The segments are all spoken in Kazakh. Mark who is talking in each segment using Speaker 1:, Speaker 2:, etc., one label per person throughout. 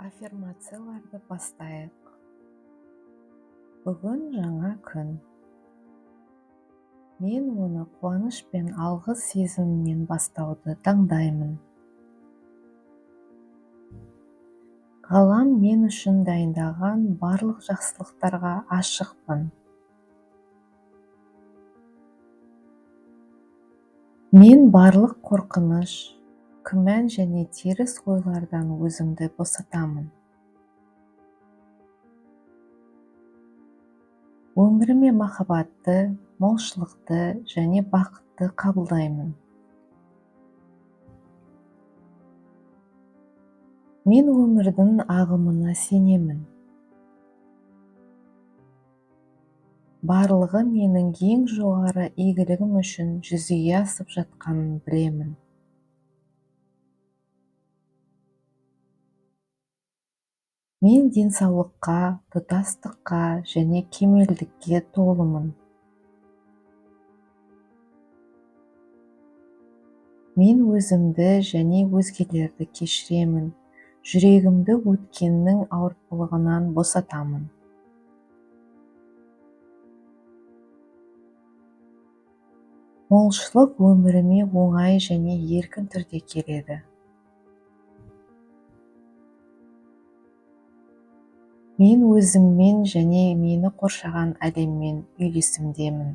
Speaker 1: Аффирмацияларды бастайық. Бүгін жаңа күн. Мен оны қуаныш пен алғыс сезімімен бастауды таңдаймын. Ғалам мен үшін дайындаған барлық жақсылықтарға ашықпын. Мен барлық қорқыныш, күмән және теріс ойлардан өзімді босатамын. Өміріме махаббатты, молшылықты және бақытты қабылдаймын. Мен өмірдің ағымына сенемін. Барлығы менің ең жоғары игілігім үшін жүзеге асып жатқанын білемін. Мен денсаулыққа, тұтастыққа және кемелдікке толымын. Мен өзімді және өзгелерді кешіремін, жүрегімді өткеннің ауыртпалығынан босатамын. Молшылық өміріме оңай және еркін түрде келеді. Мен өзіммен және мені қоршаған әлеммен үйлесімдемін.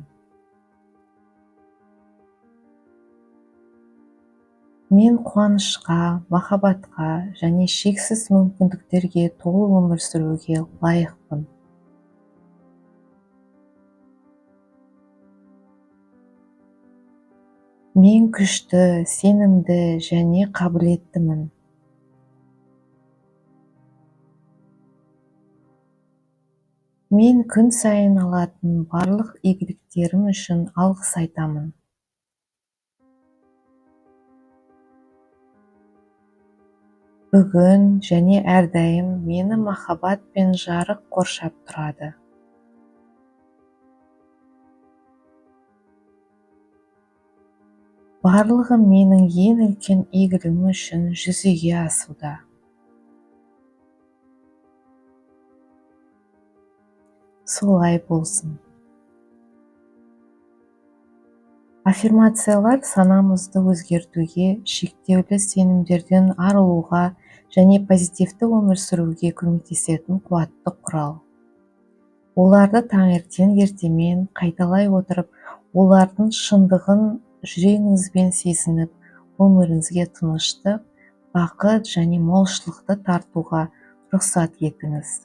Speaker 1: Мен қуанышқа, махаббатқа және шексіз мүмкіндіктерге толы өмір сүруге лайықпын. Мен күшті, сенімді және қабілеттімін. Мен күн сайын алатын барлық игіліктерім үшін алғыс айтамын. Бүгін және әрдайым мені махаббат пен жарық қоршап тұрады. Барлығы менің ең үлкен игілігім үшін жүзеге асуда. Солай болсын. Аффирмациялар санамызды өзгертуге, шектеулі сенімдерден арылуға және позитивті өмір сүруге көмектесетін қуатты құрал. Оларды таңертең ертемен қайталай отырып, олардың шындығын жүрегіңізбен сезініп, өміріңізге тыныштық, бақыт және молшылықты тартуға рұқсат етіңіз.